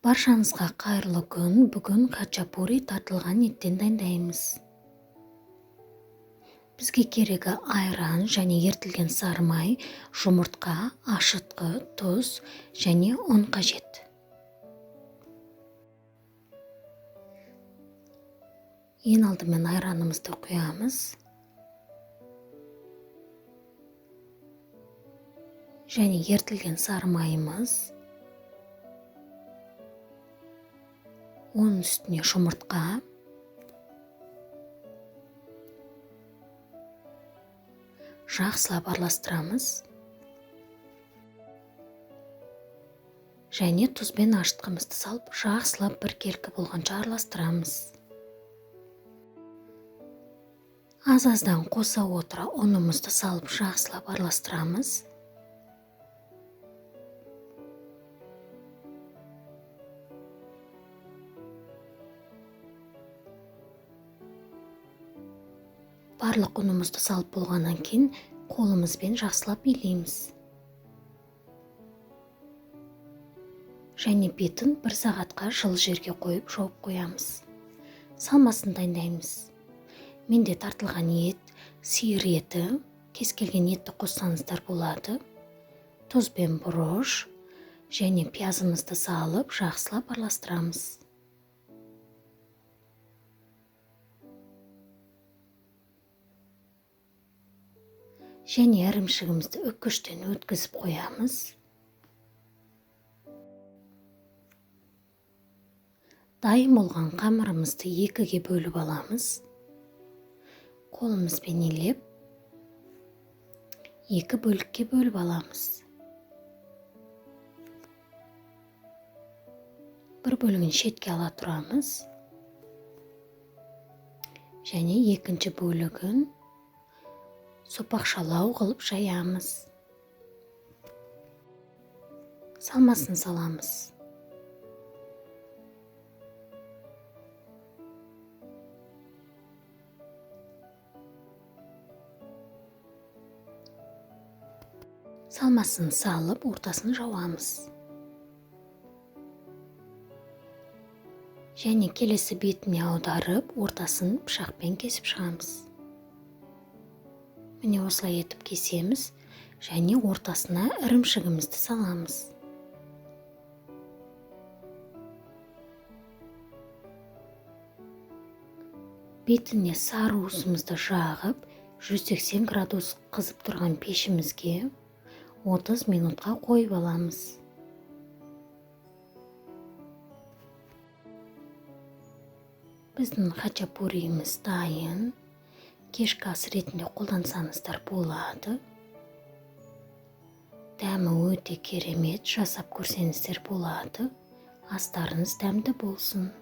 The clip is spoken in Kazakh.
Баршаңызға қайырлы күн. Бүгін хачапури тартылған еттен дайындаймыз. Бізге керегі айран және ерітілген сары май, жұмыртқа, ашытқы, тұз және ұн қажет. Ең алдымен айранымызды құямыз. Және ерітілген сары майымыз. Оның үстіне жұмыртқа. Жақсылап араластырамыз. Және тұз бен ашытқымызды салып, жақсылап біркелкі болғанша араластырамыз. Аз-аздан қоса отыра ұнымызды салып, жақсылап араластырамыз. Барлық ұнымызды салып болғаннан кейін қолымызбен жақсылап илейміз. Және бетін бір сағатқа жылы жерге қойып жауып қоямыз. Салмасын дайындаймыз. Менде тартылған ет, сиыр еті, кез келген етті қоссаңыздар болады. Тұз бен бұрыш және пиязымызды салып жақсылап араластырамыз. Және ірімшігімізді үккіштен өткізіп қоямыз. Дайын болған қамырымызды екіге бөліп аламыз. Қолымызбен илеп, екі бөлікке бөліп аламыз. Бір бөлігін шетке ала тұрамыз. Және екінші бөлігін сопақшалау қылып жаямыз. Салмасын саламыз. Салмасын салып, ортасын жауамыз. Және келесі бетіне аударып, ортасын пышақпен кесіп шығамыз. Міне осылай етіп кесеміз және ортасына ірімшігімізді саламыз. Бетіне сары уысымызды жағып, 180 градус қызып тұрған пешімізге 30 минутқа қойып аламыз. Біздің хачапуриіміз дайын. Кешкі ас ретінде қолдансаңыздар болады. Дәмі өте керемет, жасап көрсеңіздер болады. Астарыңыз дәмді болсын.